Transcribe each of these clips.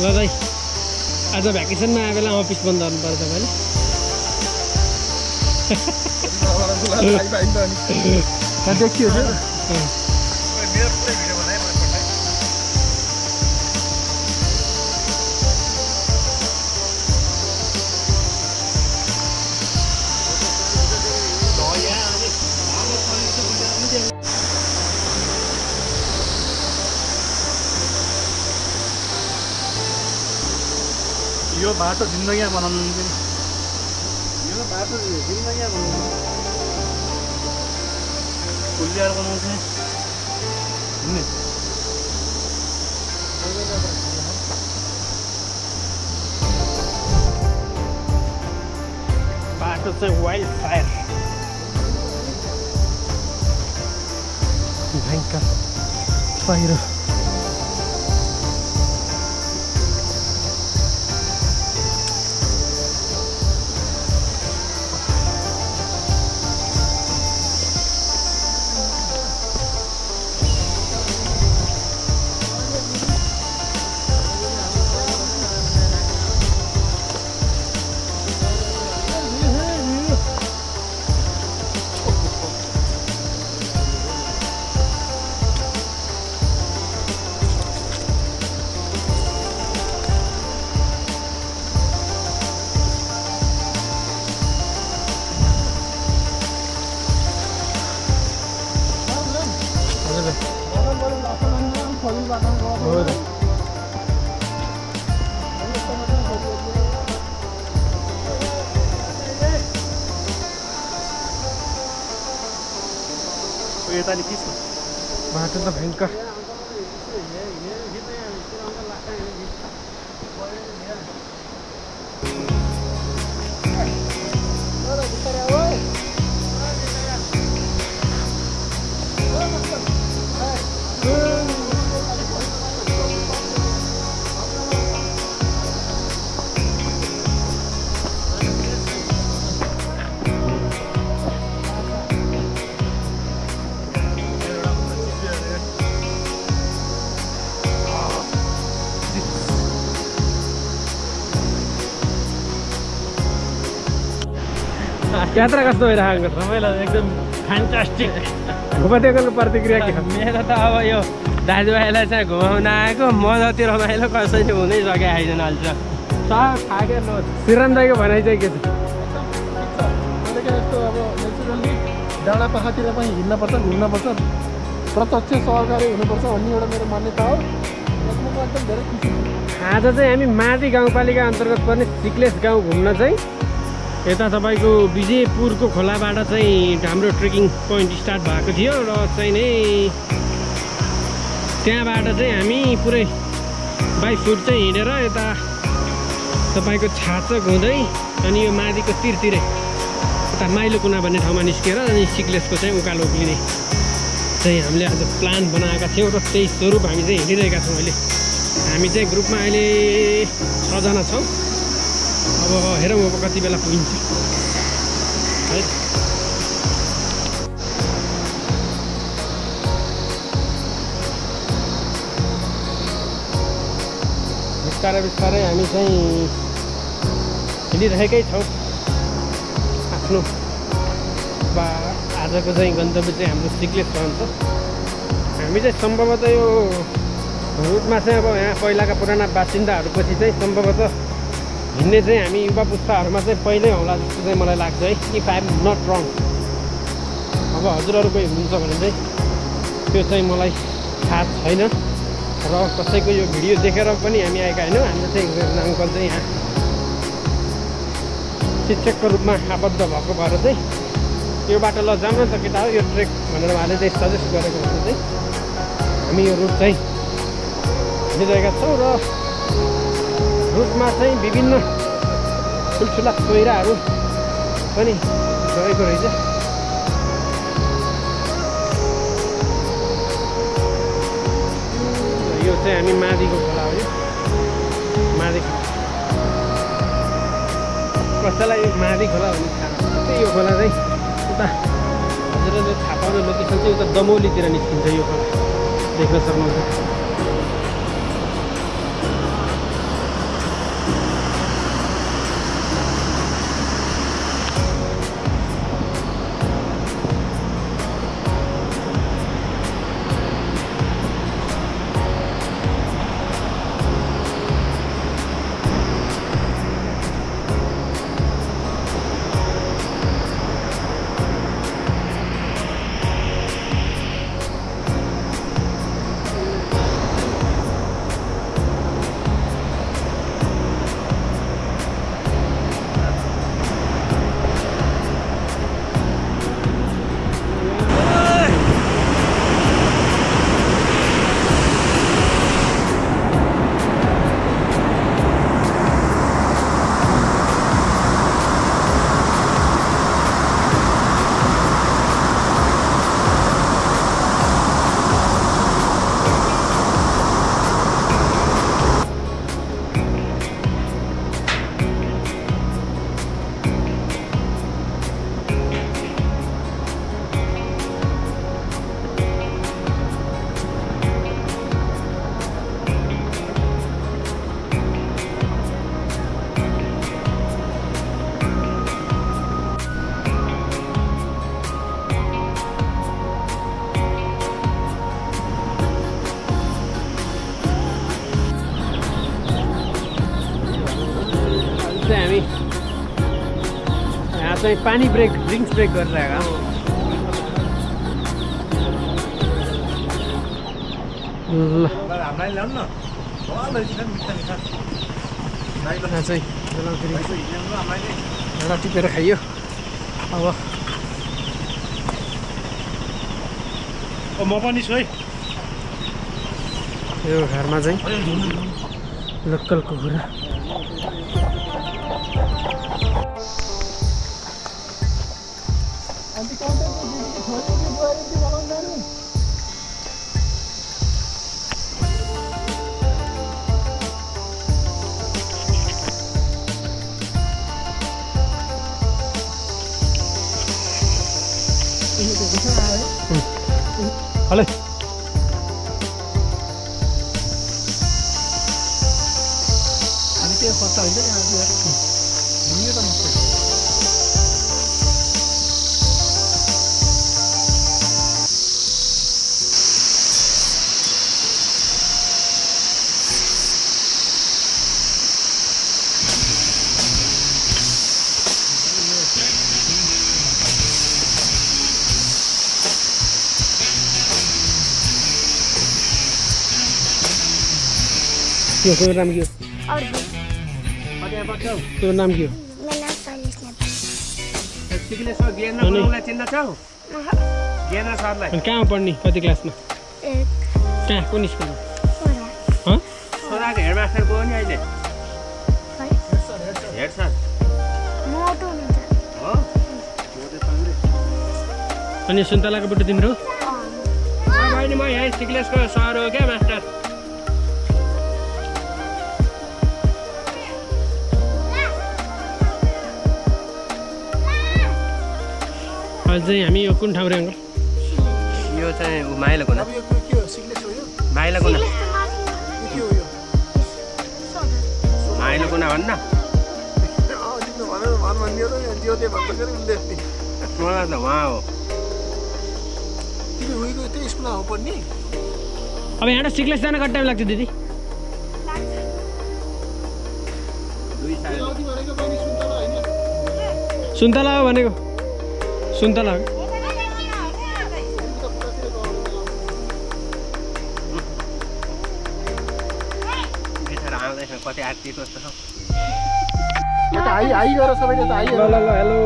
ल दाइ आज भ्याकेसनमा आए बेला अफिस बन्द गर्नुपर्छ मैले देखियो यो बाटो जिन्दगी बनाउनु यो बाटो जिन्दगी बनाउनु पुलियार बनाउँछ बाटो चाहिँ वाइल्ड फायर भयङ्कर पहिरो बाटो त भयङ्कर यात्रा कस्तो भइरहेको रमाइलो एकदम फ्यान्टास्टिक उपत्यकाको प्रतिक्रिया के हो मेरो त अब यो दाजुभाइलाई चाहिँ घुमाउन आएको म जति रमाइलो कसैले हुनै सके आइदैन अहिले श्रीराम दाईको भनाइ चाहिँ के छ यस्तो अब नेचुरली डाँडा पाखातिर पनि हिँड्नुपर्छ घुम्नुपर्छ प्रत्यक्ष सहकारी हुनुपर्छ भन्ने एउटा मेरो मान्यता हो यसमा म एकदम धेरै खुसी छु आज चाहिँ हामी माथि गाउँपालिका अन्तर्गत पर्ने सिक्लेस गाउँ घुम्न चाहिँ यता तपाईँको विजयपुरको खोलाबाट चाहिँ हाम्रो ट्रेकिङ पोइन्ट स्टार्ट भएको थियो र चाहिँ नै त्यहाँबाट चाहिँ हामी पुरै 22 फुट चाहिँ हिँडेर यता तपाईँको छाचक हुँदै अनि यो माथिको तिरतिरै यता माइलो कुना भन्ने ठाउँमा निस्केर अनि सिक्लेसको चाहिँ उकालो उक्लिने चाहिँ हामीले आज प्लान बनाएका थियौँ र त्यही स्वरूप हामी चाहिँ हिँडिरहेका छौँ अहिले हामी चाहिँ ग्रुपमा अहिले 6 जना छौँ अब हेरौँ अब कति बेला पुगिन्छ है बिस्तारै हामी चाहिँ हिँडिरहेकै छौँ आफ्नो आजको चाहिँ गन्तव्य चाहिँ हाम्रो सिक्लेस रहन्छ हामी चाहिँ सम्भवतः यो रुटमा चाहिँ अब यहाँ पहिलाका पुराना बासिन्दाहरूपछि चाहिँ सम्भवतः हिँड्ने चाहिँ हामी युवा पुस्ताहरूमा चाहिँ पहिल्यै होला जस्तो चाहिँ मलाई लाग्छ है इफ आई एम नट रङ अब हजुरहरू कोही हुनुहुन्छ भने चाहिँ त्यो चाहिँ मलाई थाहा छैन र कसैको यो भिडियो देखेर पनि हामी आएका होइनौँ हाम्रो चाहिँ अङ्कल चाहिँ यहाँ शिक्षकको रूपमा आबद्ध भएको भएर चाहिँ यो बाटो ल जाउँ न त केटा हो यो ट्रेक भनेर उहाँले चाहिँ सजेस्ट गरेको भएर चाहिँ हामी यो रुट चाहिँ हिँडिरहेका छौँ र रुटमा चाहिँ विभिन्न ठुल्ठुला कोइराहरू पनि रहेको रहेछ यो चाहिँ हामी मादिको खोला हो यो मादी कसैलाई मादी खोला भन्ने थाहा त्यही यो खोला चाहिँ उता हजुरले थाहा पाउने लोकेसन चाहिँ उता दमौलीतिर निस्किन्छ यो खोला देख्न सक्नुहुन्छ यहाँ चाहिँ पानी ब्रेक ड्रिङ्क्स ब्रेक गरिरहेको ल यहाँ चाहिँ एउटा टिपेर खाइयो अब म पनि छु है यो घरमा चाहिँ लोकल कुखुरा हलो अनि त्यो खर्च हुन्छ नि घुम्यो त मस्तै तेरो नाम के हो तेरो नाम के हो अनि कहाँ पढ्ने कति क्लासमा कहाँ कुन स्कुलमा हेडमास्टर को नि अहिले हेड सर अनि सुन्तलाको बुट्टो तिम्रो होइन म यहाँ सिक्लेसको सर हो क्या मास्टर अहिले चाहिँ हामी यो कुन ठाउँ रे अङ्कल यो चाहिँ माइला कुना माइला कुना माइला कुना भन्न मलाई त उहाँ हो अब यहाँबाट सिक्लेस जान कति टाइम लाग्छ दिदी सुन्तला हो भनेको सुन्तला हो कति आरती कस्तो छ हाई गर सबैले त हाई ल ल ल हेलो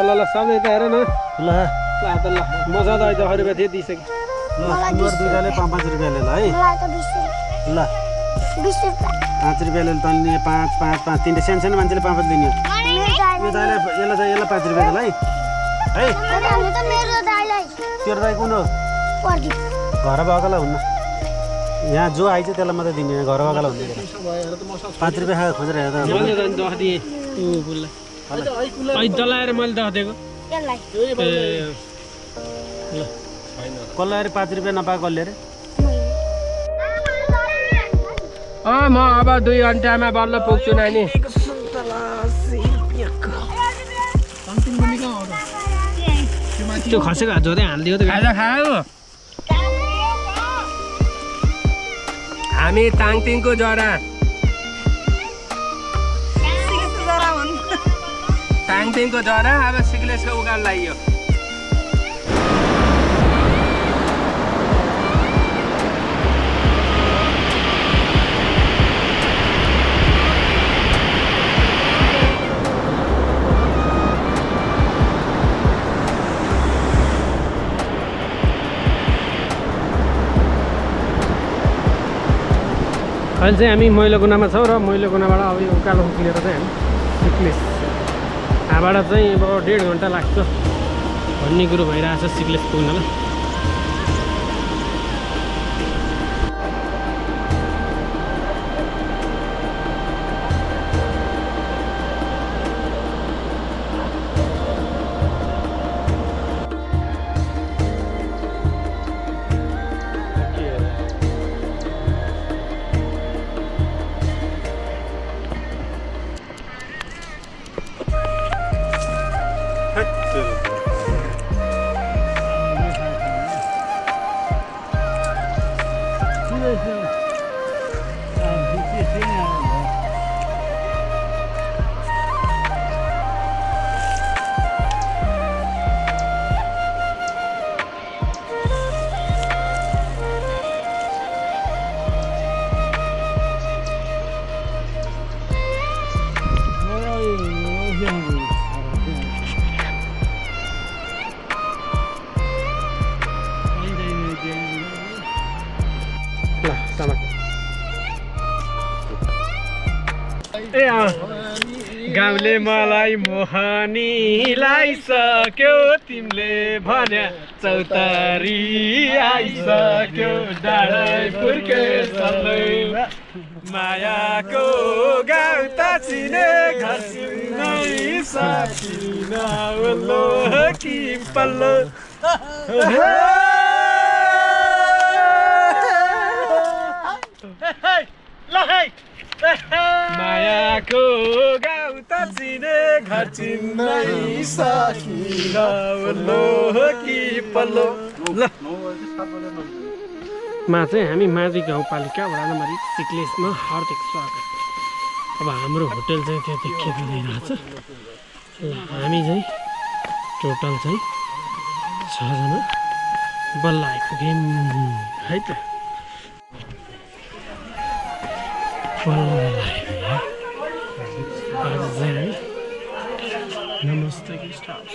ल ल सबै त हेर न ल ल मजा त अहिले 10 रुपियाँ थियो दिइसक्यो ल दुईजनाले 5-5 रुपियाँ ले ल है ल 20 रुपियाँ 5 रुपियाँ ले तन्ने 5 3 सानो मान्छेले 5 दिने यो दाइलाई यसलाई 5 रुपियाँ ल है तेरो दाइ कुन हो घर बगला हुन्न यहाँ जो आइछ त्यसलाई मात्रै दिने घर बगला हुँदैन 5 रुपियाँ खा खोजेर हेर्दा मैले त दह दिएँ ऊ बुल्ला अहिले जलाएर मैले दह दिएको कसलाई 5 रुपियाँ नपाएको कसले रे म अब 2 घन्टामा बल्ल पुग्छु नानी त्यो खसेको हात झोदै हालिदियो त खाजा खाऊ हामी ताङतिङको जरा ताङतिङको जरा अब सिक्लेसको उकाल लाग्यो अहिले चाहिँ हामी मैलोकुनामा छौँ र मैलोकुनाबाट अब यो उकालो उक्लिएर चाहिँ हामी सिक्लेस यहाँबाट चाहिँ अब 1.5 घन्टा लाग्छ भन्ने कुरो भइरहेछ सिक्लेस पुग्नलाई ए गाउँले मलाई मोहनीलाई सक्यो तिमीले भन्या चौतारी आइसक्यो डाँडै पुर्के सल्लै मायाको गाउँ त चिने घर चिन्नै सकिन वल्लो कि पल्लो मायाको गाउँ त चिने घर चिन्नै सकिन वल्लो कि पल्लो ल मा चाहिँ हामी माझी गाउँपालिका वडा नम्बर 1 सिक्लेसमा हार्दिक स्वागत। अब हाम्रो होटल चाहिँ त्यहाँ देखिएको रहेछ। ल हामी चाहिँ टोटल चाहिँ 6 जना बल्ल आइपुग्यौँ है त। आज चाहिँ नमस्ते गेस्ट हाउस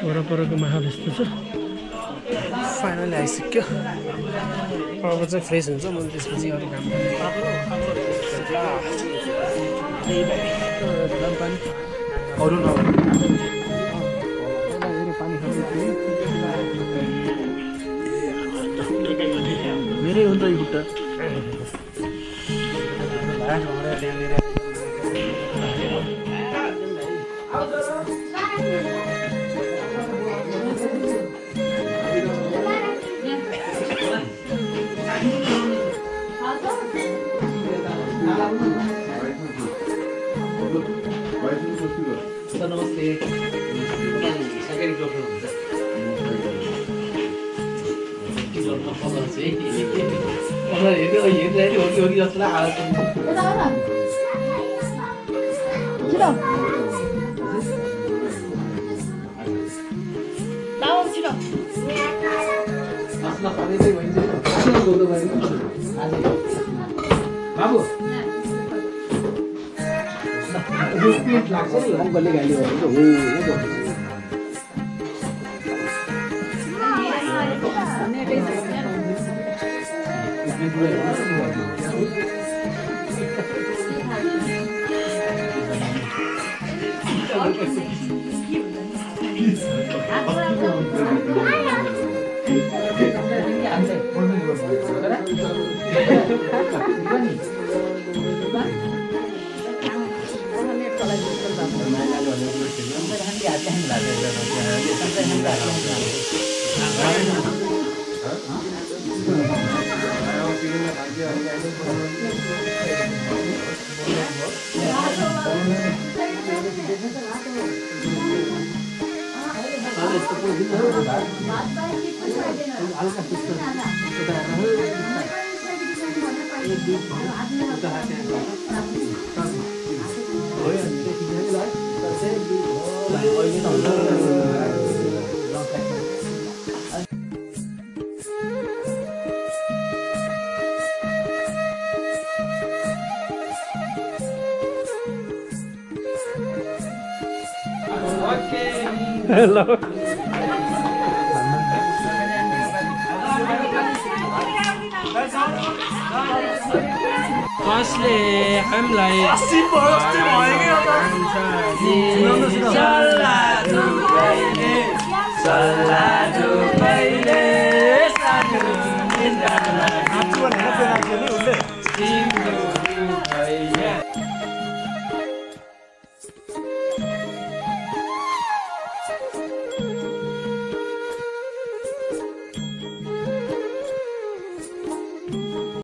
वरपरको माहौल यस्तो छ। फाइनली आइसक्यो। अब चाहिँ फ्रेस हुन्छ म त्यसपछि अरू काम मेरै हो नि त यो खुट्टा। नमस्ते सरकारी डक्टर हुन्छ हेर्दै हो कि जस्तो लाग्छ। बाबु लाग्छ नि अङ्कलले गाली गरेको हो। Hello. कसले हामीलाई